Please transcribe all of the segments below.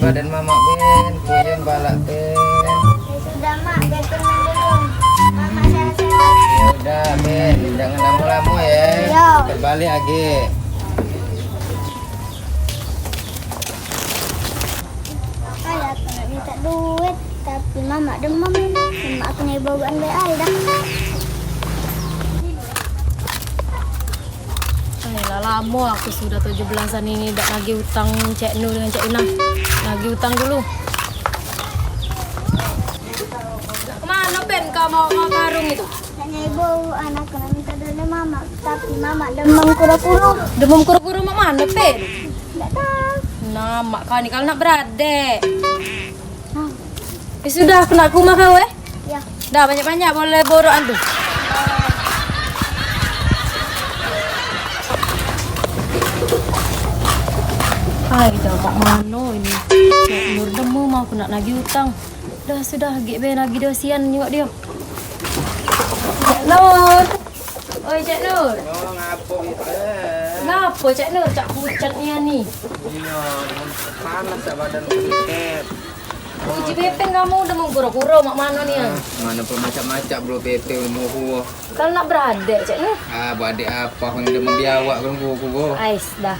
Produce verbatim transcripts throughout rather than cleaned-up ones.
Badan mamak, Ben, kuyun balak, Ben. Ya sudah, Mak, Ben, tenang dulu. Mamak sehat-sehat. Ya udah, Ben, jangan lamo-lamo ya. Yo. Terbalik lagi. Kayak aku nak minta duit, tapi mamak demam. Mamak aku ni bawaan be ai dah. Ai, lah lamo aku sudah tujuh belasan ini dak nagih utang Cek Nur dengan Cek Inah. Nagih utang dulu. Kemano, Ben, kau mau, mau karung itu? Tanya ibu, anakku nak minta duit dari mamak, tapi mamak demam kuro-kuro. Demam kuro-kuro mak mano, Ben? Dak tahu. Nah, mak kau ni kalau nak beradek. Hmm. Ya sudah, aku nak ke rumah kau, eh. Ya. Dah, banyak-banyak boleh borokan tu. Hai, dah kat mano ini? Cek Nur demam, aku nak nagih utang. Dah sudah, gek be nagih dah, sian juga dia. Cek Nur. Oi, Cek Nur. Yo, ngapo gitu? Ngapo, Cek Nur? Cak pucat nian ni. Iyo, panas ya badan pucat. Uji Bepin kamu demam kuro-kuro mak mano nian? Ah, mano pun macak-macak bro Bepin demam kuro. Kalau nak beradek, Cek Nur. Ah, beradek apo? Aku ni demam biawak kuro-kuro. Ais, dah.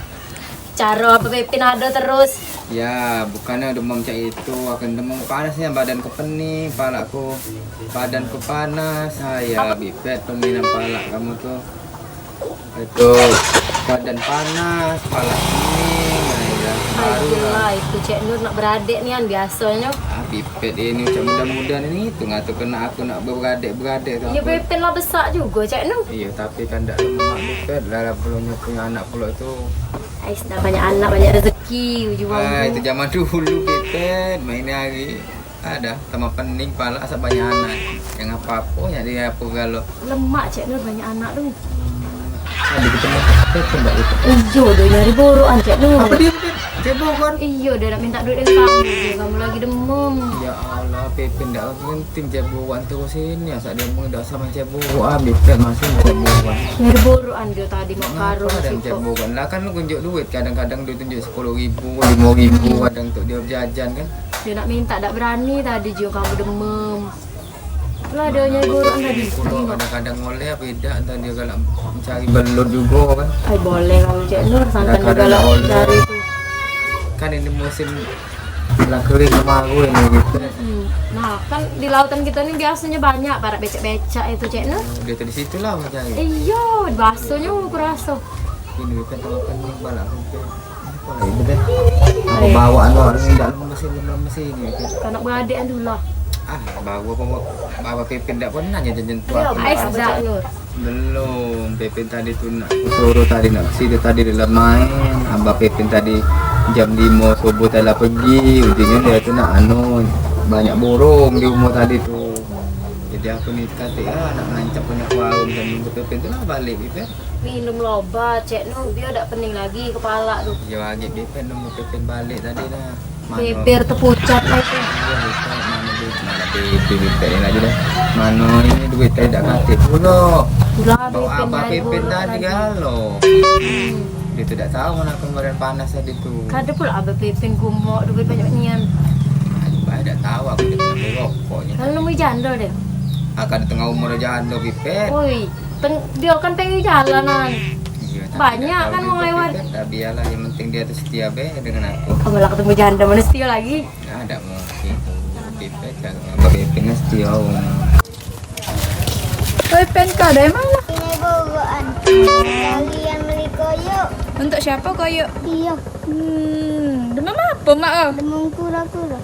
Caro apo Bepin ado terus? Ya, bukannya demam cak itu. Aku demam panas nian, badanku pening, palakku, badanku panas. Ah, ya, Bipet pening palak kamu tu. Itu badan panas, palak pening, nah, ya, baru lah. Ayolah, itu Cek Nur nak beradek nian biasonyo. Ah, Bipet ini cak muda-muda ni tu, ngato kena aku nak beradek-beradek tu. Iyo, Bepin lah besak jugo, Cek Nur. Iyo, tapi kan dak lemak, Bipet. Lah, lah, belum punya anak pulo tu. Ais, dah banyak anak, banyak rezeki, uji wong. Ah, itu zaman dulu, Bipet, main hari. Ada, tambah pening pala asal banyak anak. Yang apo-apo, yang dia apo galo. Lemak, Cek Nur, banyak anak tu. Ada ketemu, Bipet, ndak itu. Iyo, dah nyari borokan, Cek Nur. Apo dia, Bipet? Cebok kan? Iyo, dah nak minta duit dengan kamu. Dia, kamu lagi demam. Ya Allah, Bipet ndak penting cebokan terus ini. Asal dia mau dak sama cebok, ah, Bipet masih cebokan. Nyari borokan dia tadi, mak karo. Ada cebokan. Lah kan lu tunjuk duit, kadang-kadang dia tunjuk sepuluh ribu, lima ribu, kadang untuk dia jajan kan. Dia nak minta dak berani tadi, Jio, kamu demam. Lah, dia nyai buruk tadi. Pulo kadang-kadang oleh apo idak, entah dia galak mencari belut jugo kan. Ai, boleh kalu Cek Nur, santan dia galak mencari tu. Kan ini musim lah kering kemaru ini gitu. Hmm. Nah, kan di lautan kita ni biasanya banyak parak becak-becak itu, Cek Nur. Dia tu di situ lah mencari. Iyo, basonyo aku raso. Ini kan kalau kan ni balak. Apo lagi deh? Apo bawaan orang ni dak lemes, lemes ini. Kanak beradik anu lah. Ah, bawa apa, bawa Pepin dak pernah nyentuh-nyentuh aku. Ais dak, Nur. Belum, Pepin tadi tu nak suruh tadi nak ke situ tadi dalam main. Abah Pepin tadi jam lima subuh telah pergi, ujinyo dia tu nak anu, banyak burung di rumah tadi tu. Jadi aku ni katik ah, nak ngancap punya warung dan nunggu Pepin tu lah balik, Pepin. Minum lo obat, Cek Nur, biar dak pening lagi kepala tu. Yo, agek Bipet nemu Pepin balik tadi dah. Mano? Bibir tepucat lah itu. Iyo, Bipet, mano duit, mano Bipet, Bipet ni lagi dah. Mano ini duit tadi dak katik pulo. Itulah. Bawa Bipin abah nyari Pepin buruk tadi lagi. Galo. Hmm. Dia tu dak tahu mano aku badan panas tadi tu. Kada pulo abah Pepin gumok duit banyak nian. Abah dak tahu aku dia kena rokok ni. Kalau nemu jando dia. Ah, kada tengah umur jando, Bipet. Oi. Teng-, dia kan pengen jalanan. Iyo, tapi banyak kan wong lewat. Dah biarlah, yang penting dia tu setia be dengan aku. Kamu lah ketemu janda, mana setia lagi? Nah, dak mungkin. Kita cara apa Bipin setia wong. Oi, Pen, kau dari mana? Ini buruan. Kalian beli koyok. Untuk siapa koyok? Iya. Hmm, demam apa, Mak, oh? Demam kura-kura.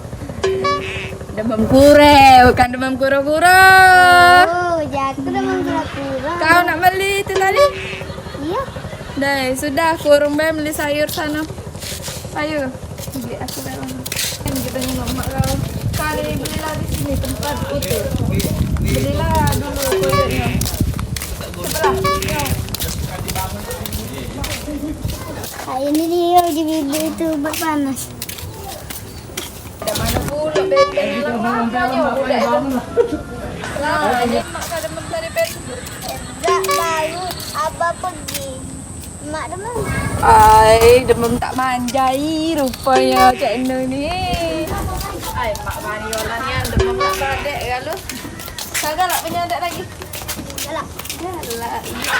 Demam kure, bukan demam kura-kura. Oh, jatuh demam kura-kura. Kau nak beli itu tadi? Iya. Dai, sudah, aku urung be beli sayur sana. Ayo, beli aku be. Kan kita ni mamak kau. Kali belilah di sini tempat itu. Belilah dulu koyoknya. Sebelah. Ah, ini dia di bibir itu buat panas. Dah mano pulo Bepin ni, lah mano nyo pulek tu. Lah, ni mak kada mentari Bepin. Dak baru abah pergi. Mak demam. Ai, demam tak manjai rupanya Cek Nur ni. Ai, Mak Mariola ni demam tak badek kalu. Kagak lah penyandak lagi. Galak. Galak. Iya.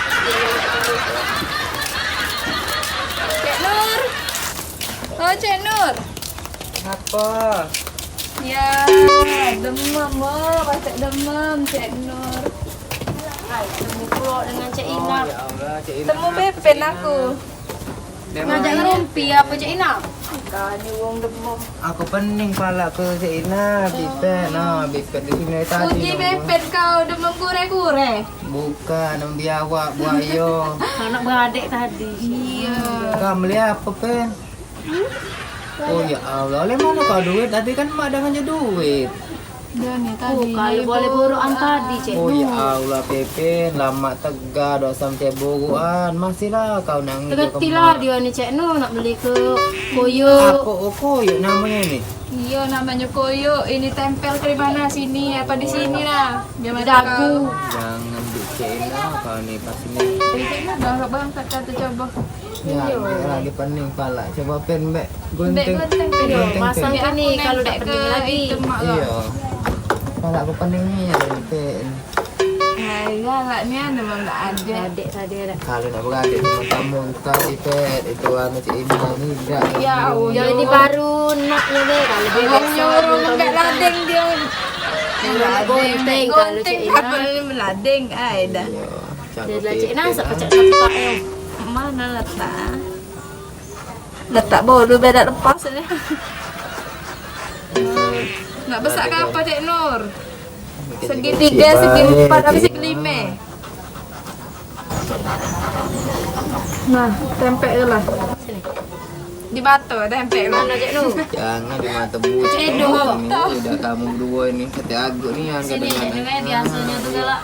Cek Nur. Oh, Cek Nur. Kenapa? Ya, demam, oh, pacak demam, Cek Nur. Hai, temu pulo dengan Cek Ina. Oh, ya Allah, Cek Ina. Temu Beben aku. Ngajak ngerumpi apa, Cek Ina? Bukannya wong demam. Aku pening pala ke Cek Ina, Bipet. Nah, Bipet di sini tadi. Puji nunggu. Bepet kau demam kure-kure. Bukan, demam biawak, buayo. Anak beradik tadi. Iya. Kau beli apa, Pen? Oh, ya Allah, oleh mana kau duit? Tadi kan mak dah ngajak duit. Dah ni tadi. Oh, kalau boleh borokan tadi, Cek Nur. Oh, ya Allah, Pepen, lama tega dok sampai borokan. Masihlah kau nak ngigo. Tergeti lah dia ni, Cek Nur, nak beli ke koyok. Apa, oh, koyok namanya ni? Iya, namanya koyok. Ini tempel ke mana? Sini apa di sini lah? Biar mata kau. Jangan bikin lah kau ni pas ni. Bikin lah, bangkat-bangkat kata coba. Ya, lagi pening pala. Coba pen, Mbak. Gunting. Mbak gunting, pen. Yo, pen, masang pen. Kini kalau dak pening lagi. Iya. Pala aku pening ni, ya, pen. Hai, galak ni anu memang dak ada. Adik tadi ada. Kalau nak beradik sama kamu, kau Ipet, itu anu Cik Indah ni dak. Ya Allah. Jadi baru nak ni deh, kalau dia biasa nyuruh minta lading dia. Lading, gunting, kalau Cik Indah. Apa ni melading, ai dah. Iya. Dia lah Cik Inah, sak pecak letak yo. Mana letak? Letak bolu beda lepas ni. Nak besak ke apa, Cik Nur? Segi tiga, segi empat, apa segi lima? Nah, tempek je lah. Di mata tempek lah. Mana, Cik Nur? Jangan di mata bucin. Cik Nur. Ini udah kamu berdua ini, kata aku ni yang sini, kadang-kadang. Cik Nur, biasanya tu galak.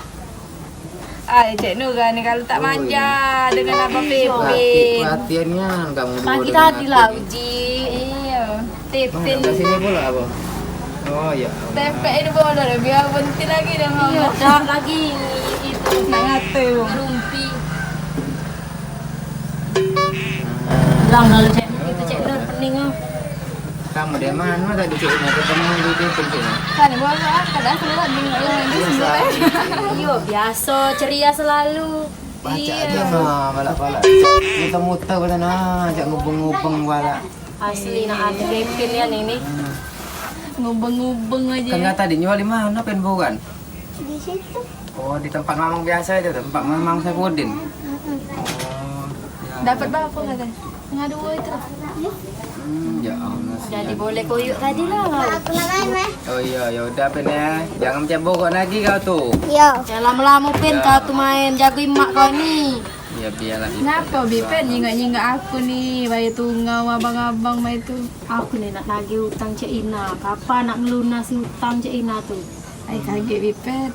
Ai, Cik Nura ni kalau tak manja dengan Abang Pipin. Perhati-, perhatian nian kamu dua. Pagi tadi lah uji. Iya. Pipin. Mana kat sini pula, Abang? Oh, ya. Tempek ini bodoh dah, biar berhenti lagi dah ngomong. Iya, dah lagi itu. Nak ngatai, Bang. Ngerumpi. Bilang kalau Cik Nur gitu, Cik Nur pening ah. Kamu dari mana tadi, Cik Nur? Ketemu di Pipin, Cik Nur? Kan gua apa? Kadang aku lagi ngomong di sini. Iya, biasa ceria selalu. Pacak aja mah, balak-balak. Muter-muter ke sana, ajak ngubeng-ngubeng balak. Asli nak ada Pipin ya ini. Ngubeng-ngubeng aja. Kan kata dia nyual di mana pen bukan? Di situ. Oh, di tempat mamang biasa itu, tempat mamang Saifuddin. Oh, ya. Dapat berapa kata? Tengah dua itu. Hmm, ya Allah. Jadi boleh koyok tadi lah. Oh iya, ya udah Pen ya. Jangan macam bokok lagi kau tu. Iya. Jangan lama-lama Pen kau tu main jago emak kau ni. Ya biarlah. Kenapa Bipen nyingok-nyingok aku ni, bayar tungau abang-abang bae tu? Aku ni nak nagih utang Cik Ina. Kapan nak ngelunasi utang Cik Ina tu? Ai, kaget Bipet.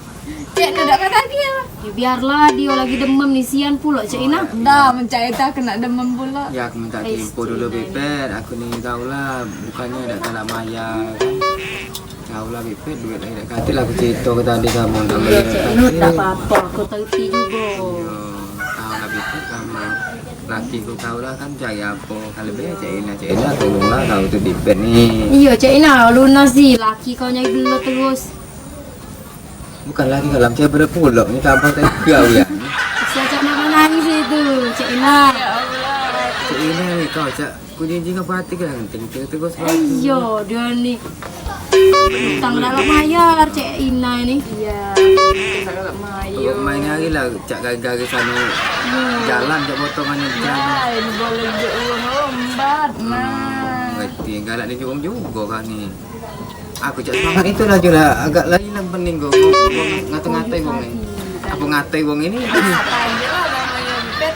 Cik Nur dak kata dia. Ya, biarlah, dia lagi demam ni, sian pula Cik Ina. Dah, mencari tak kena demam pula. Ya, aku minta tempo dulu, Bipet. Aku ni tahulah, bukannya dak tak nak mayar, kan. Tahulah, Bipet, duit lagi dak katil aku cerita ke tadi sama Cik Nur, dak apa-apa, aku terti juga. Iya, tahulah, Bipet, sama laki ku tahulah kan cari apa. Kalau be, Cik Ina, Cik Ina, tolonglah kau tu, Bipet ni. Iya, Cik Ina, lunas ni. Laki kau nyari gelo terus. Bukan lagi dalam saya pada pulak ni tambah tadi kau ya. Sejak nak nangis itu, Cik Ina. Ya Allah. Cik Ina ni kau cak kunjing jingga perhati kan, tengok terus. Iyo, dia ni utang dak nak mayar, Cik Ina ni. Iya. Dak nak mayar. Kau main hari lah, cak gara-gara sana jalan, cak potongan ni. Ya, ini boleh je uang lombat. Nah. Hmm, ngerti. Galak ni juga, juga kau ni. Aku cak semangat itu lah, Jul, lah. Agak lain lah pening gua. Gua ngata-ngatai wong ni. Apa ngatai wong ini? Apa aja lah namanya Bipet.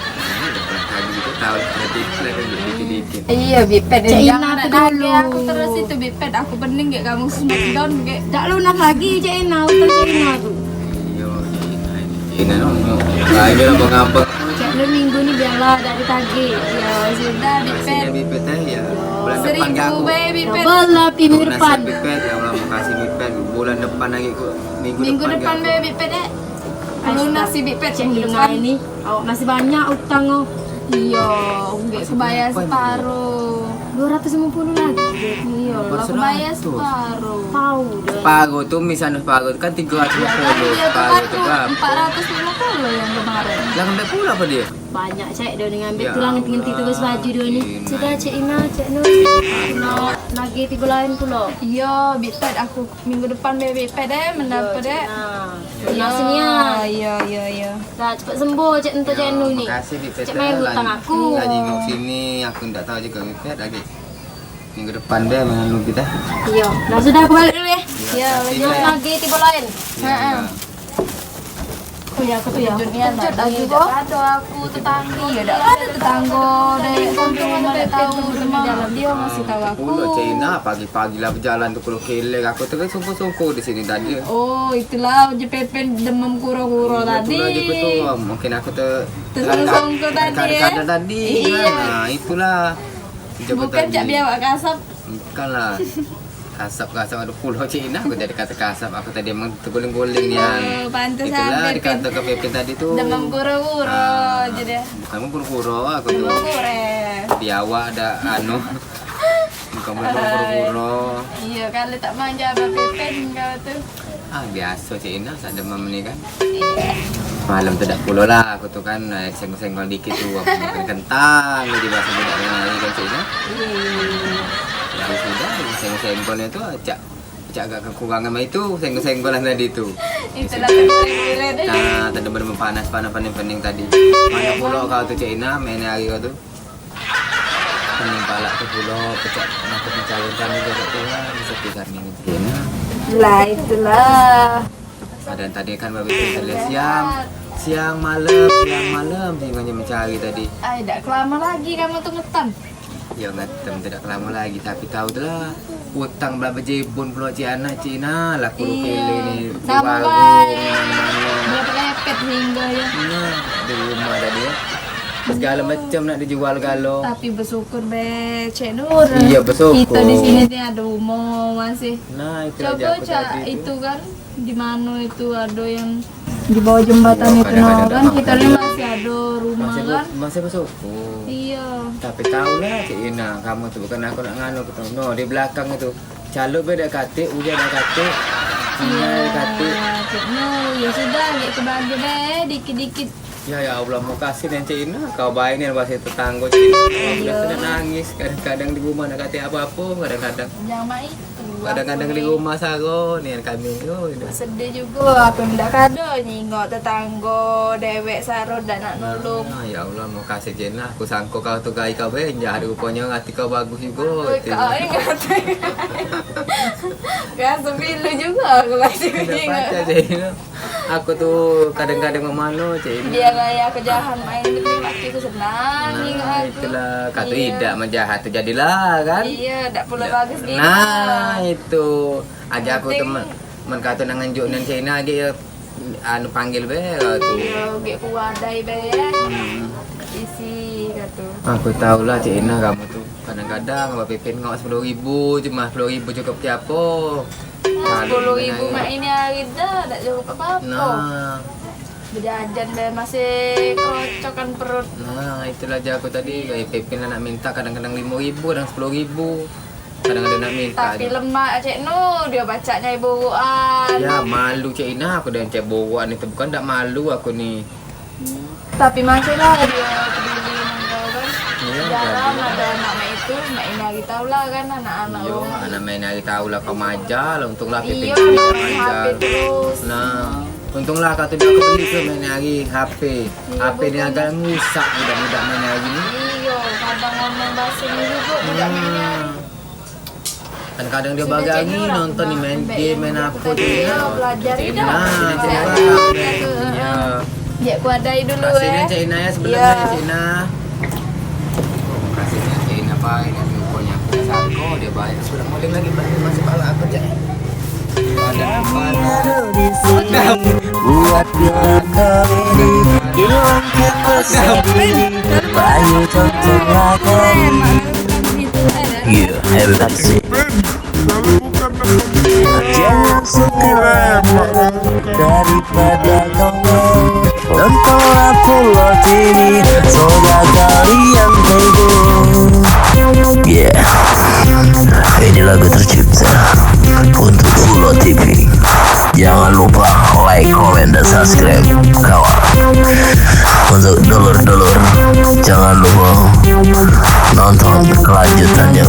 Tadi kita tahu, nanti kita akan dikit-dikit. Iya, Bipet. Cik Ina tu dulu. Aku terus itu, Bipet. Aku pening gek kamu smackdown gek. Dak lunas lagi, Cik Ina. Utang Cik Ina tu. Iya, Cik Ina ini. Cik Ina no. Nah, ini lah mengapa? Cak lu minggu ni biarlah dak ditagih. Ya, sudah, Bipet. Bipet, eh, ya. Bulan depan seribu aku. Bae, Bipet. Double lah, pi minggu depan. Bipet, ya Allah, makasih, Bipet. Bulan depan lagi kok. Minggu depan, Bipet, eh. Lunas si Bipet minggu depan. Ini, awak masih banyak utang, oh. Iyo, gek aku bayar separo. Duo ratus limo puluh lagi. Iyo, lah aku bayar separo. Tau dah. Separo tu, misalnyo separo tu kan tigo ratus limo puluh. Iyo, separo tu kan empat ratus limo puluh yang kemaren. Lah, ngambil pulo apo dio? Banyak, Cek, dio ni ngambil tulang ngenti-ngenti tugas baju dio ni. Sudah, Cek Ina, Cek Nur. Ina, nagih tigo laen pulo. Iyo, bit pet aku. Minggu depan be bit pet deh, men dapet deh. Nah, sini ya. Iyo, iyo, iyo. Dah, cepet sembuh, Cek Ento, Cek Enu ni. Makasih, Bik Pet. Cek main hutang aku. Lah jingok sini, aku ndak tau jugo, Bik Pet, lagi. Minggu depan be, men anu kita. Iyo. Dah, sudah, aku balik dulu ya. Iyo, makasih, Bik. Lagi tibo lain. Iyo, iyo. Oh ya, aku tu ya. Terkejut nian, terkejut lagi, dak ado aku tetanggo. Iyo, dak ado tetanggo. Dari kampung mano dak tau, cuma dio masih tau aku. Pulo Cek Ina, pagi-pagi lah bejalan tu pulo keler. Aku tu kan sungkuh-sungkuh di sini tadi. Oh, itulah je Pepen demam kuro-kuro tadi. Iyo, itulah je aku tu. Mungkin aku tu tersungkuh-sungkuh tadi, ya? Kadang-kadang tadi, iyo. Nah, itulah. Bukan cak biawak kasap. Bukan lah. Kasap-kasap, ado pulo Cek Ina, aku jadi kasap-kasap. Aku tadi emang terguling-guling nian. Oh, pantes. Itulah, dikato ke Pepen tadi tu. Demam kuro-kuro, ah, jadi. Bukan kuro-kuro, aku tu. Demam kuro. Biawak dak anu. Bukan kuro-kuro. Iyo, kalu tak manja Abang Pepen kau tu. Ah, biaso Cek Ina, sak demam ni kan. Malem tu dak pulo lah, aku tu kan, eh, senggol-senggol dikit tu, aku makan kentang, jadi biaso budak ni kan, Cek Ina. Iyo, iyo, iyo. Ya sudah, senggol-senggolnyo tu cak, cak agak kekurangan mah itu, senggol-senggolan tadi tu. Itulah kekurangan. Nah, tadi bener panas, panas, pening, pening tadi. Mano pulo kau tu, Cek Ina, main hari kau tu? Pening palak tu pulo, pecak, nakut mencalon kami, Tuhan, sepi kami ni, Cek Ina. Lah, itulah. Kadang tadi kan babi tu siang, siang malem, siang malem, sehingga mencari tadi. Ai, dak kelama lagi kamu tu ngetem. Yo, ngetem tu dak kelama lagi, tapi tau tu lah. Utang belah bejebun pulo Cek Ina, Cek Ina, lah kulu kele ni. Iyo. Di warung, di mano-mano. Dio lepet sehingga yo. Nah, di rumah tadi yo. Segalo macam nak dijual galo. Tapi besyukur be, Cek Nur. Iyo, besyukur. Kito di sini ni ado umur masih. Nah, itu aja. Coba aku cak tadi tu. Itu kan. Di mano itu ado yang di bawah jembatan itu, kadang-kadang no, kan kita ni masih ado rumah. Masih be-, kan? Masih besyukur. Iyo. Tapi tau lah, Cek Ina, kamu tu bukan aku nak nganu ke tu. No, di belakang itu. Caluk be dak katik, ujan dak katik. Iyo, dak katik. Cek Nur, yo sudah, agek ke bagi be, dikit-dikit. Ya, ya Allah, makasih nian Cek Ina. Kau bae nian masih tetanggo Cek Ina. Iyo. Aku dah nangis. Kadang-kadang di rumah nak katik apo-apo, kadang-kadang. Jangan main. Kadang-kadang di rumah saro nian kami. Oi, dah. Sedih jugo aku ndak kado nyingok tetanggo dewek saro dak nak nulung. Ah, ya Allah, makasih Cek Ina. Aku sangko kau tu gai kau be, jahat ruponyo, ati kau bagus jugo. Oi, kau ingat. Raso pilu jugo aku masih nyingok. Pacak Cek Ina. Aku tu kadang-kadang memano, Cek Ina. Biar gaya aku jahat main, tapi laki aku senang. Nah, itulah. Kata idak menjahat tu jadilah, kan? Iyo, dak pula bagus gitu. Nah, itu. Aja aku temen, men kata nak ngenjuk nian Cek Ina, agek yo, anu, panggil be, tu. Iyo, agek kuadai be. Hmm. Isi, kata. Aku tau lah, Cek Ina, kamu tu. Kadang-kadang Abang Pipin ngok sepuluh ribu, cuma sepuluh ribu cukup ke apo? Nah, sepuluh ribu mak ini hari dah, dak cukup apo-apo. Nah. Bejajan be masih kerocokan perut. Nah, itulah jago tadi, kayak Pipin nak minta kadang-kadang limo ribu, kadang sepuluh ribu. Kadang-kadang nak minta. Tapi lemak, Cek Nu, dio pacak nyai buruan. Ya, malu, Cek Ina, aku dengan cai buruan itu. Bukan dak malu aku ni. Tapi masih lah dio peduli dengan kau kan. Iyo, jarang ado anak mak itu, mak ini hari tau lah kan anak-anak. Iyo, anak mak ini hari tau lah kau maja lah, untung lah Pipin. Iyo, main H P terus. Nah, untung lah kau tu dak kebeli tu main hari H P. Iyo, H P ni agak ngusak budak-budak main hari ni. Iyo, kadang ngomong bahasa ni jugo budak main hari. Kadang-kadang dio bagai ni nonton ni, main game, main apo tu. Belajar ni dah. Nah, Cek Ina. Yo. Cek Kuadai dulu, eh. Sini Cek Ina ya, sebelum ni Cek Ina. Oh, makasih Cek Ina, Pak. Ini ruponyo aku dah sangko, dio baik. Sudah mulai lagi, Pak. Masih pala aku, Cek. Pada, pada. Buat dia kau ini, hilang kita sendiri. Bayu contoh lagi. Yeah, everybody say. Jangan suka daripada kau. Entah aku lagi ni, soda kau Untuk Ulo T V, jangan lupa like, komen, dan subscribe, kawan. Untuk dulur-dulur, jangan lupa nonton kelanjutannya.